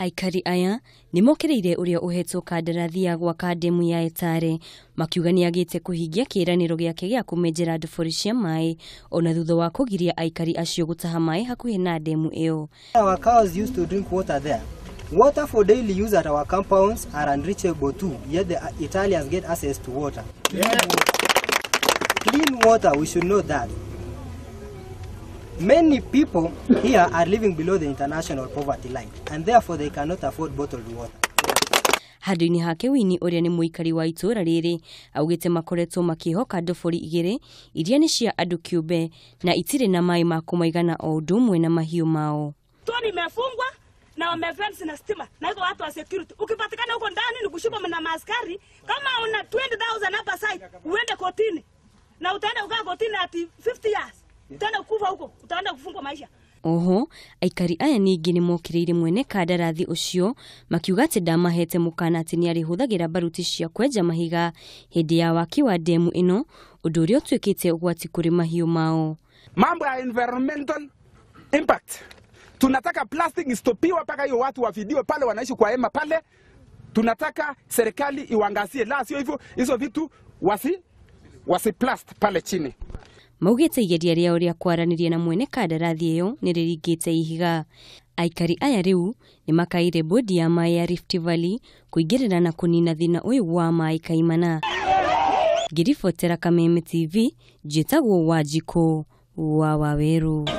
Aikari aya nĩ mokĩrĩire ũrĩa ũhetwo kandarathi ya gwaka ndemu ya Etare, makiuga nĩ agĩte kũhingia kĩĩranĩro gĩake gĩa kũmenjera ndobori cia maĩ ona thutha wa kũgiria aikari acio gũtaha maĩ hakuhĩ na ndemu ĩyo. Our cows used to drink water there. Water for daily use at our compounds are unreachable too, yet the Italians get access to water. Yeah. Clean water, we should know that. Many people here are living below the international poverty line, and therefore they cannot afford bottled water. Handũ-inĩ hake Wini ũrĩa nĩ mũikari wa itũũra rĩrĩ augĩte makoretwo makĩhoka ndobori igĩrĩ iria nĩ cia andũ kĩũmbe na itirĩ na maĩ ma kũmaigana o ũndũ ũmwe na mahiũ mao. Toni imefungwa na wamefence na stima na iko watu wa security. Ukipatikana huko ndani ni kushikwa na maaskari. Kama una 20,000 hapa site uende kotini na utaenda kukaa kotini ati 50 years. Utaenda kufa huko, utaenda kufungwa maisha. Oho, aikari aya ningĩ nĩ mokĩrĩire mwene kandarathi ũcio makiuga atĩ ndamahete mũkana atĩ nĩarĩhũthagĩra baruti cia kwenja mahiga hĩndĩ ya waki wa ndemu ĩno, ũndũ ũrĩa ũtuĩkĩte ũgwati kũrĩ mahiũ mao. Mambo ya environmental impact, tunataka plastic istopiwa mpaka hiyo watu wafidiwe pale wanaishi kwa hema pale. Tunataka serikali iwangazie, la sio hivyo hizo vitu wasi plast pale chini. Maugĩte igeria rĩao rĩa kwaranĩria na mwene kandarathi ĩyo nĩ rĩringĩte ihiga. Aikari aya rĩu nĩ makaire bodi ya maĩ ya Rift Valley kũingĩrĩra na kũnina thĩna ũyũ wa maĩ kaimana. Ngĩribotera Kameme TV, njĩtagwo Wanjikũ wa Wawerũ.